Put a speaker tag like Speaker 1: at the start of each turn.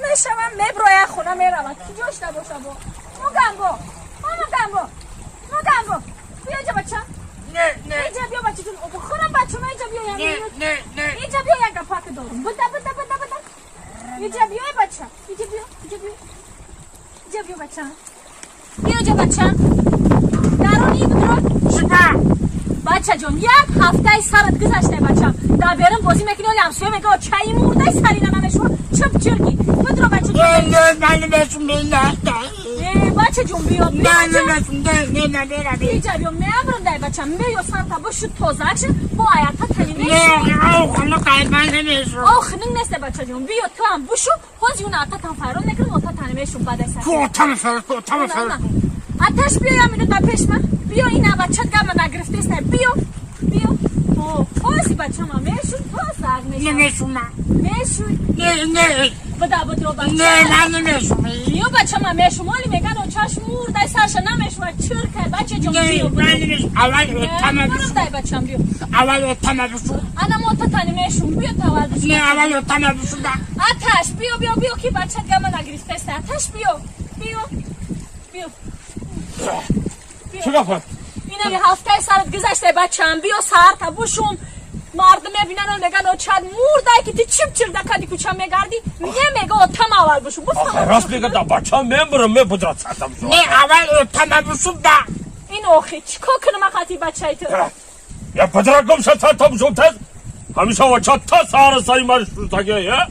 Speaker 1: Мешавам, меброя, хона меравад. Киҷо шуда боша бо? Мугамбо, о Мугамбо, Мугамбо, биё инҷа, бача.
Speaker 2: Не, не.
Speaker 1: Инҷа биё, бачаҷон, хӯрам, бачама, инҷа биё.
Speaker 2: Не, не, не.
Speaker 1: Инҷа биё, як гапак дорум. Буда, буда, буда, буда. Инҷа биёй, бача, инҷа биё, инҷа биё, инҷа биё, бача, биё инҷа, бача, дарони будро.
Speaker 2: Чиба?
Speaker 1: Бачаҷон, як ҳафтаи сарат гузашта, бачам, дар берун бозӣ мекунӣ, оли ҳамсоя мега: «Чаи мурдай, сарина намешуа, чип чирки будро, бачаҷон.»
Speaker 2: Не, не, ман намешум, не, не.
Speaker 1: Э, бачаҷон, биё.
Speaker 2: Не, намешум, не, не, намеравӣ.
Speaker 1: Инҷа биё, меабрам дай, бачам, биё, сарта бошуд, тоза шуд, бо аята тани.
Speaker 2: Не, охуну қайбан намешум.
Speaker 1: Охининг нест, бачаҷон, биё, ту ҳам бушу, ҳози юна ататан файрон мекунам, отатани мешум бадай сар.
Speaker 2: Ку отама фарос, ку отама фарос.
Speaker 1: Аташ, биё, я минут ба пеш ман биё, ина бачат гама нагирифтест, биё, биё, ҳози бачама мешуд, тоза мешуд.
Speaker 2: Намешум ман.
Speaker 1: Мешуд.
Speaker 2: Не, не.
Speaker 1: Буда, будро, бача.
Speaker 2: Не, ман намешум.
Speaker 1: Биё, бачама, мешум, оли меган: «Очаш мурдай, сарша намешуад, чиркай, бачаҷон.»
Speaker 2: Не.
Speaker 1: Биё.
Speaker 2: Ман намешум, аввал отама
Speaker 1: Бурам
Speaker 2: бишум.
Speaker 1: Дай, бачам, биё.
Speaker 2: Аввал отама бишум.
Speaker 1: Ана мотатани мешум, биё, таваллуд.
Speaker 2: Не, аввал отама бишум да.
Speaker 1: Аташ, биё, биё, биё, ки бачат гама нагирифтест. Аташ, биё, биё, биё.
Speaker 3: Чӣ гапа?
Speaker 1: Ина ҳафтаи сарат гузашта, бачам, биё, сарта бушум, мардум мебинан, меган: «Очат мурдай, ки ти чип чирда кади куча мегардӣ.» Не, мега, отам аввал бушум.
Speaker 3: Ахе, рост мега, да, бача, мебурам, мебудрат, сартам.
Speaker 2: Не, аввал отама бишум да.
Speaker 1: Ин охи чикор кунам ақати бачаи ту?
Speaker 3: Я падара гум ша, сартам бушум, тез ҳамиша вача та саҳара сари ман шустаге, я.